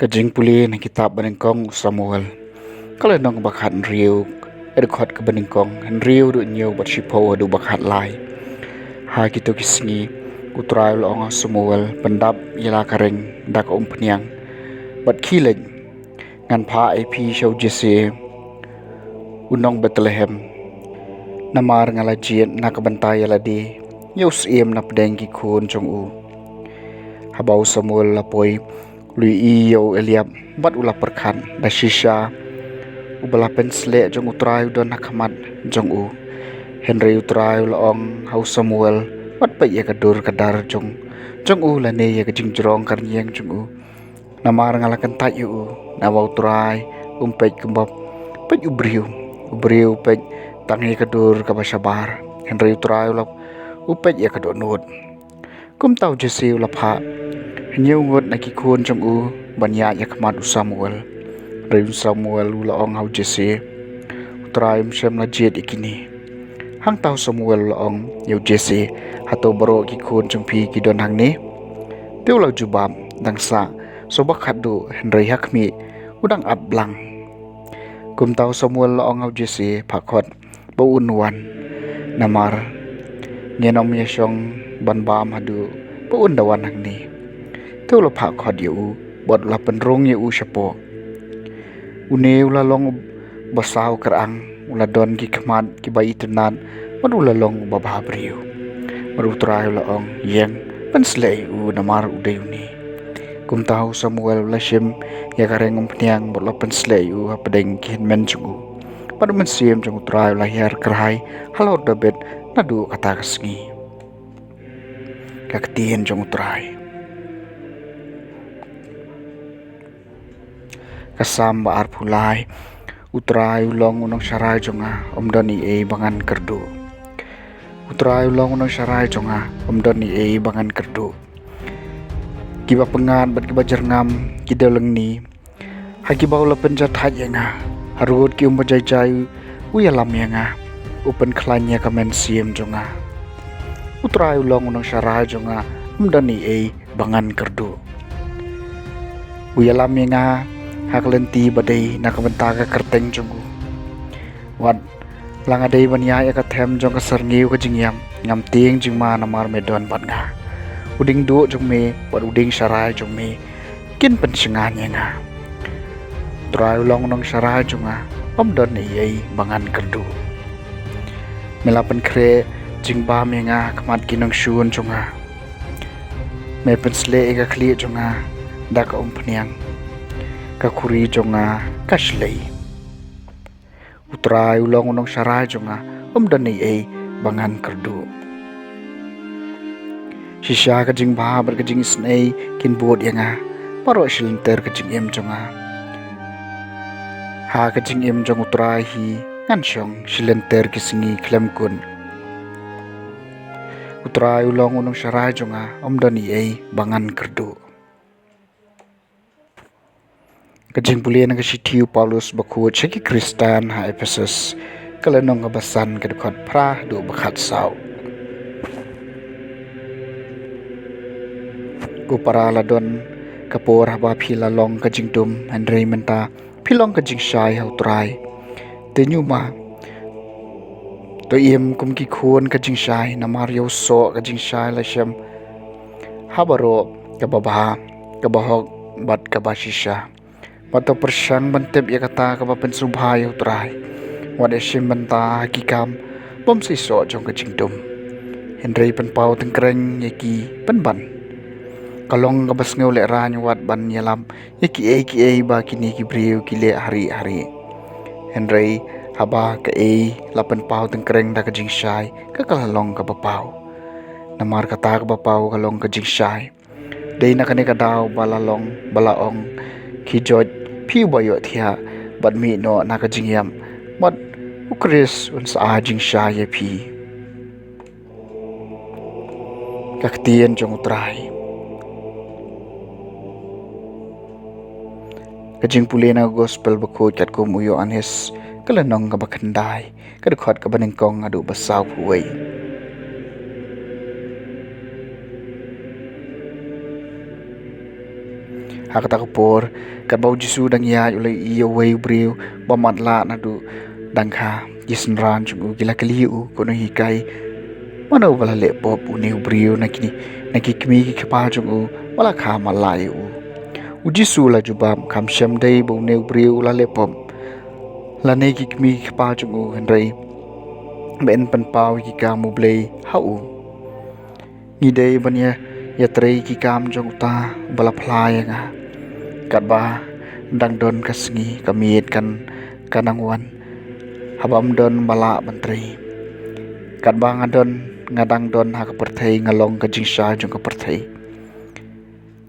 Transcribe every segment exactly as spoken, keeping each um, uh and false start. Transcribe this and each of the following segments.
Jingpule na kitab banyngkong u Samuel. Ka lynnong ba khathynriew, ka dkhot kaba nyngkong, hynriew haduh hynñiew bad shiphew haduh ba khatlai. Ha kito ki sngi, u Trai u la ong ha u Samuel, pyndap ïa la ka reng da ka umphniang, bad khie leit. Ngan phah ïa phi sha u Jesse, u nong Bethlehem. Namar nga la jied na ka bynta ïa lade, ïa u syiem na pdeng ki khun jong u. Haba u Samuel u la poi, u la ïohi ïa u Eliab, bad u la pyrkhat, da shisha uba la pynsleh jong u Trai u don ha khmat jong u. Hynrei u Trai u la ong ha u Samuel, wat peit ïa ka dur ka dar jong, jong u lane ïa ka jingjrong ka rynïeng jong u. Namar nga la kyntait ïa u, naba u Trai um peit kumba peit u briew. U briew u peit tang ïa ka dur kaba shabar, hynrei u Trai u la, u peit ïa ka dohnud. Kumta u Jesse u la phah hynñiew ngut na ki khun jong u ban ïaid ha khmat u Samuel. Hynrei u Samuel u la ong ha u Jesse, u Trai um shym la jied ïa kine. Hangta u Samuel u la ong ïa u Jesse, hato baroh ki khun jong phi ki don hangne? Te u la jubab, dang sah, sawba khatduh, hynrei ha khmih u dang ap blang. Kumta u Samuel u la ong ha u Jesse, phah khot ba un wan. Namar ngin ym ïashong ban bam haduh ba un da wan hangne. Te u la phah khot ïa u, bad u la pynrung ïa u shapoh. Une u la long uba saw kyrang, u la don ki khmat kiba itynnad, bad u la long uba bhabriew. Bad u Trai u la ong, ïeng, pynsleh ïa u namar u dei une. Kumta u Samuel u la shim ïa ka reng umphniang bad u la pynsleh ïa u hapdeng ki hynmen jong u. Bad u Mynsiem jong u Trai u la hiar kyrhai halor David naduh kata ka sngi. Ka ktien jong u Trai. Ka Salm ba arphew lai. U Trai u long u nongsharai jong nga, ym don ei ei ba ngan kyrduh. U Trai u long u nongsharai jong nga, ym don ei ei ba ngan kyrduh. Kiba pyngngad bad kiba jyrngam ki dewlyngni, ha kiba u la pynjahthait ïa nga. Harud ki um ba jai jai u ïalam ïa nga, u pynkhlaiñ ïa ka mynsiem jong nga. U Trai u long u nongsharai jong nga, ym don ei ei ba ngan kyrduh. U ïalam ïa nga ha ka lynti ba dei na ka bynta ka kyrteng jong u. Wat la nga dei ban ïaid ïa ka them jong ka syrngiew ka jingïap, ngam tieng jingma namar me don bad nga. U dieng duh jong me bad u dieng sharai jong me kin pynshngaiñ ïa nga. U Trai u long u nongsharai jong nga, ym don ei ei ba ngan kyrduh. Me la pynkhreh jingbam ïa nga ha khmat ki nongshun jong nga. Me pynsleh ïa ka khlieh jong nga da ka umphniang, ka khuri jong nga ka shlei. U Trai u long u nongsharai jong nga, ym don ei ei ba ngan kyrduh. Shisha ka jingbha bad ka jingisynei kin bud ïa nga baroh shilynter ka jingim jong nga. Ha ka jingim jong u Trai hi ngan shong shilynter ki sngi khlem kut. U Trai u long u nongsharai jong nga, ym don ei ei ba ngan kyrduh. Ka jingpule na ka shithi u Paulus bakhuid sha ki Khristan ha Ephesus, ka lynnong kaba san, ka dkhot phra haduh ba khatsaw. Ko para, la don ka por haba phi la long ka jingdum, hynrei mynta phi long ka jingshai ha u Trai. Te ñiuma, to im kum ki khun ka jingshai, namar ïa u soh ka jingshai la shem ha baroh kaba bha, kaba hok bad kaba shisha. Wat to pyrshang ban tip ïa kata kaba pynsngewbha ïa u Trai. Wat ïashim bynta ha ki kam bym seisoh jong ka jingdum, hynrei pynpaw tyngkreng ïa ki pynban. Ka long kaba sngewlehraiñ wat ban ïalap ïa kiei kiei ba kine ki briew ki leh ha rieh ha rieh. Hynrei haba kaei la pynpaw tyngkreng da ka jingshai, ka ka la long kaba paw. Namar kata kaba paw ka long ka jingshai. Dei na kane ka daw ba la long, ba la ong, khie joit phi uba ïohthiah, bad mih noh na ka jingïap, bad u Khrist un sa ai jingshai ïa phi. Ka ktien jong u Trai. Ka jingpule na ka Gospel bakhuid katkum u Ïoannis, ka lynnong kaba khyndai, ka dkhot kaba nyngkong haduh ba sawphew wei. Ha kata ka por, katba u Jisu u dang ïaid, u la ïohi ïa uwei u briew ba matlah naduh dang kha. Ki synran jong u ki la kylli ïa u, ko nonghikai, mano ba la leh pop, une u briew na ki, na ki kmie ki kpa jong u ba la kha matlah ïa u? U Jisu u la jubab, kam shym dei ba une u briew u la leh pop, lane ki kmie ki kpa jong u, hynrei ba yn pynpaw ïa ki kam U Blei ha u. Ngi dei ban ïa, ïatrei ïa ki kam jong uta uba la phla ïa nga. Katba dang don ka sngi, ka miet kan, ka nang wan, haba ym don ba lah ban trei. Katba nga don, nga dang don ha ka pyrthei, nga long ka jingshai jong ka pyrthei.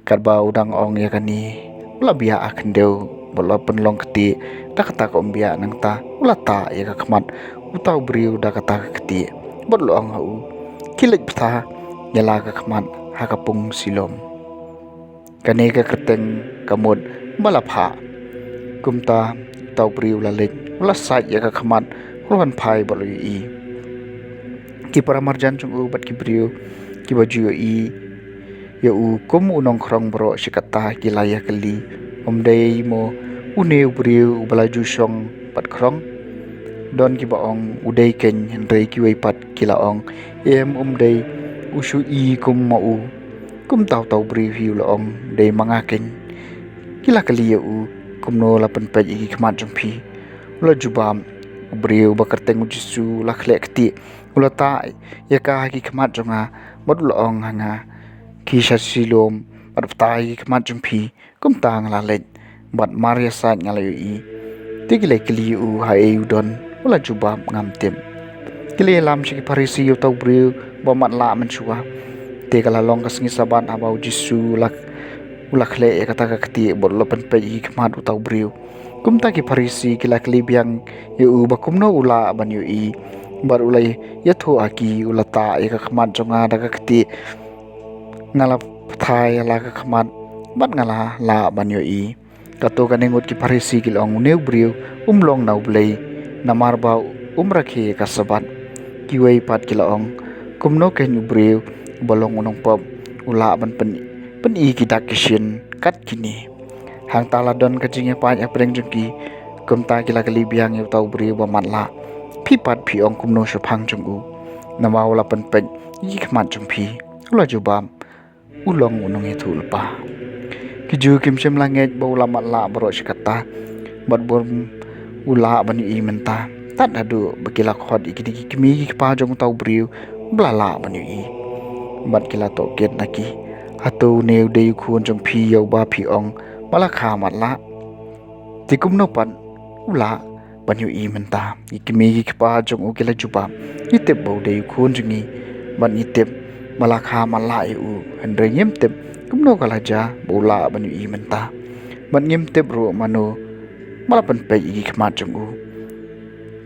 Katba u dang ong ïa kane, u la biah ha khyndew bad u la pynlong ktieh. Da kata ka umbiah nangta u la tah ïa ka khmat uta u briew da kata ka ktieh, bad u la ong ha u, khie leit btha ïa la ka khmat ha ka pung Siloam. Kane ka kyrteng ka mut ba la phah. Kumta uta u briew u la leit, u la sait ïa ka khmat, u la wan phai bad u la ïohi. Ki paramarjan jong u bad ki briew kiba ju ïohi ïa u kum u nongkhrong baroh shi katta ki la ïa kylli, ym dei mo une u briew uba la ju shong bad khrong? Don kiba ong, u dei keiñ, hynrei kiwei pat ki la ong, em, ym dei, u shu i kum ma u. Kumta uta u briew hi u la ong, dei ma nga keiñ. Ki la kylli ïa u, kumno la pynpeit ïa ki khmat jong phi? U la jubab, u briew ba kyrteng u Jisu u la khleh ktieh, u la tah ïa ka ha ki khmat jong nga, bad u la ong ha nga, khie sha Siloam bad btha ïa ki khmat jong phi. Kumta nga la leit bad mar ïa sait nga la ïohi. Te ki la kylli ïa u, haei u don? U la jubab, ngam tip. Ki la ïalam sha ki Pharisi ïa uta u briew ba matlah mynshuwa. Te ka la long ka sngi Sabbath haba u Jisu u la, u la khleh ïa kata ka ktieh bad u la pynpeit ïa ki khmat uta u briew. Kumta ki Pharisi ki la kylli biang ïa u ba kumno u lah ban ïohi. Bad u la ïathuh ha ki, u la tah ïa ka khmat jong nga da ka ktieh, nga la btha ïa la ka khmat bad nga la lah ban ïohi. Kato kane ngut ki Pharisi ki la ong, une u briew um long na U Blei, namar ba um rakhe ïa ka Sabbath. Kiwei pat ki la ong, kumno keiñ u briew ba long u nongpop u lah ban pyn, pyni ki dak ki shin kat kine? Hangta la don ka jingïapait hapdeng jong ki. Kumta ki la kylli biang ïa uta u briew ba matlah, phi pat phi ong kumno shaphang jong u, namar u la pynpeit ïa ki khmat jong phi? U la jubab, u long u nongïathuhlypa. Ki Jiw kim shym la ngeit ba u la matlah baroh shi katta, bad ba um u lah ban ïohi mynta, tad haduh ba ki la khot ïa kine ki kmie ki kpa jong uta u briew ba la lah ban ïohi. Bad ki la tohkit na ki, hato une u dei u khun jong phi ïa uba phi ong ba la kha matlah? Te kumno pat u lah ban ïohi mynta? Ki kmie ki kpa jong u ki la jubab, ngi tip ba u dei u khun jong ngi, bad ngi tip ba la kha matlah ïa u, hynrei ngim tip kumno ka la jia ba u lah ban ïohi mynta, bad ngim tip ruh mano ba la pynpeit ïa ki khmat jong u.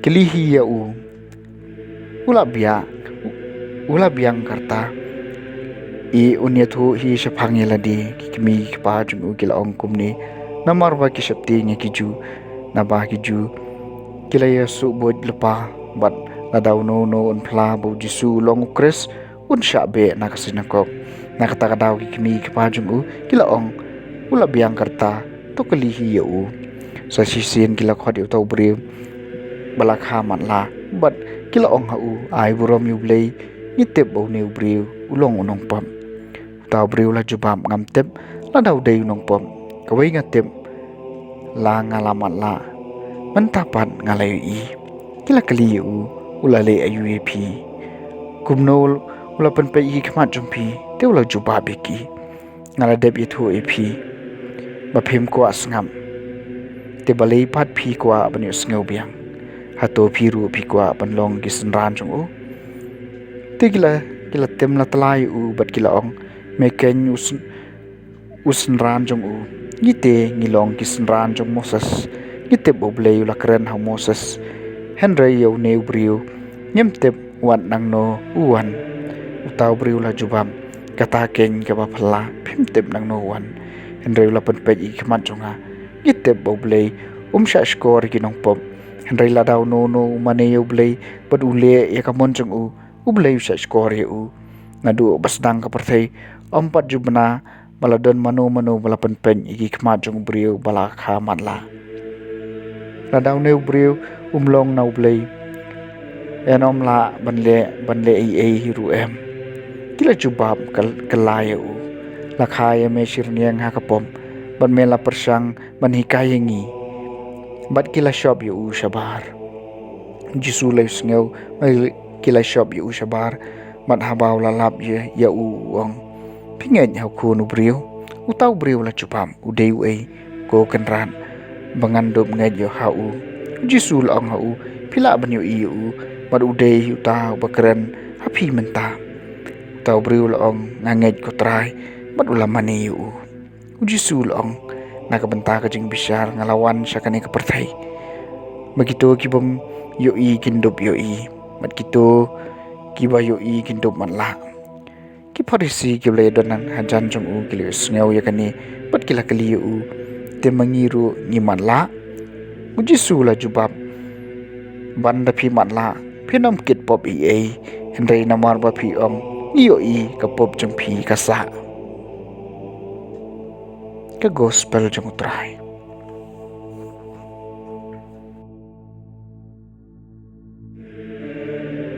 Kylli hi ïa u. U la biang, u la biang ka rta. Ei, un ïathuh hi shaphang ïa lade. Ki kmie ki kpa jong u ki la ong kumne, namar ba ki sheptieng ïa ki Jiw, naba ki Jiw ki la ïasuh buit lypa, bad lada uno uno un phla ba u Jisu u long u Khrist, un shah beh na ka synagog. Na kata ka daw ki kmie ki kpa jong u ki la ong, u la biang ka rta, to kylli hi ïa u. Sa shisien ki la khot ïa uta u briew ba la kha matlah, bad ki la ong ha u, ai burom ïa U Blei, ngi tip ba une u briew u long u nongpop. Uta u briew u la jubab, ngam tip lada u dei u nongpop. Kawei nga tip, la nga la matlah, mynta pat nga la ïohi. Ki la kylli ïa u, u la leh aïu ïa phi? Kumno u la pynpeit ïa ki khmat jong phi? Te u la jubab ïa ki, nga la dep ïathuh ïa phi ba phim kwah sngap, te balei pat phi kwah ban ïohsngew biang? Hato phi ruh phi kwah ban long ki synran jong u? Te ki la, ki la tim la tla ïa u bad ki la ong, me keiñ u syn, u synran jong u, ngi te ngi long ki synran jong Moses. Ngi tip ba U Blei u la kren ha u Moses, hynrei ïa une u briew ngim tip wat nangno u wan. Uta u briew u la jubab, kata keiñ kaba phylla, phim tip nangno u wan, hynrei u la pynpeit ïa ki khmat jong nga. Ngi tip ba U Blei um shah shkor ïa ki nongpop, hynrei lada uno uno u mane ïa U Blei bad u leh ïa ka mon jong u, U Blei u shah shkor ïa u. Naduh ba sdang ka pyrthei, ym pat ju bna Ba la don mano mano ba la pynpeit ïa ki khmat jong u briew ba la kha matlah. Lada une u briew um long na U Blei, yn ym lah ban leh, ban leh ei ei hi ruh em. Ki la jubab kylla ïa u, la kha ïa me shyrniang ha ka pop, bad me la pyrshang ban hikai ïa ngi, bad ki la shop ïa u shabar. U Jisu la ïohsngew ba ki la shop ïa u shabar, bad haba u la lap ïa, ïa u, u ong, phi ngeit ha u Khun u briew? Uta u briew la jubab, u dei uei, ko Kynrad, ba ngan dup ngeit ïa ha u? U Jisu la ong ha u, phi lah ban ïohi ïa u, bad u dei uta uba kren ha phi mynta. Uta u briew la ong, nga ngeit ko Trai, bad u la mane ïa u. U Jisu la ong, na ka bynta ka jingbishar nga la wan sha kane ka pyrthei, ba kito ki bym ïohi kin dup ïohi, bad kito kiba ïohi kin dup matlah. Ki Pharisi kiba la ïadon hajan jong u ki la ïohsngew ïa kane, bad ki la kylli ïa u, te ma ngi ruh ngi matlah? U Jisu la jubab, ban da phi matlah, phin ym kit pop ei ei, hynrei namar ba phi ong, ngi ïohi, ka pop jong phi ka sah. Ka Gospel jong u Trai.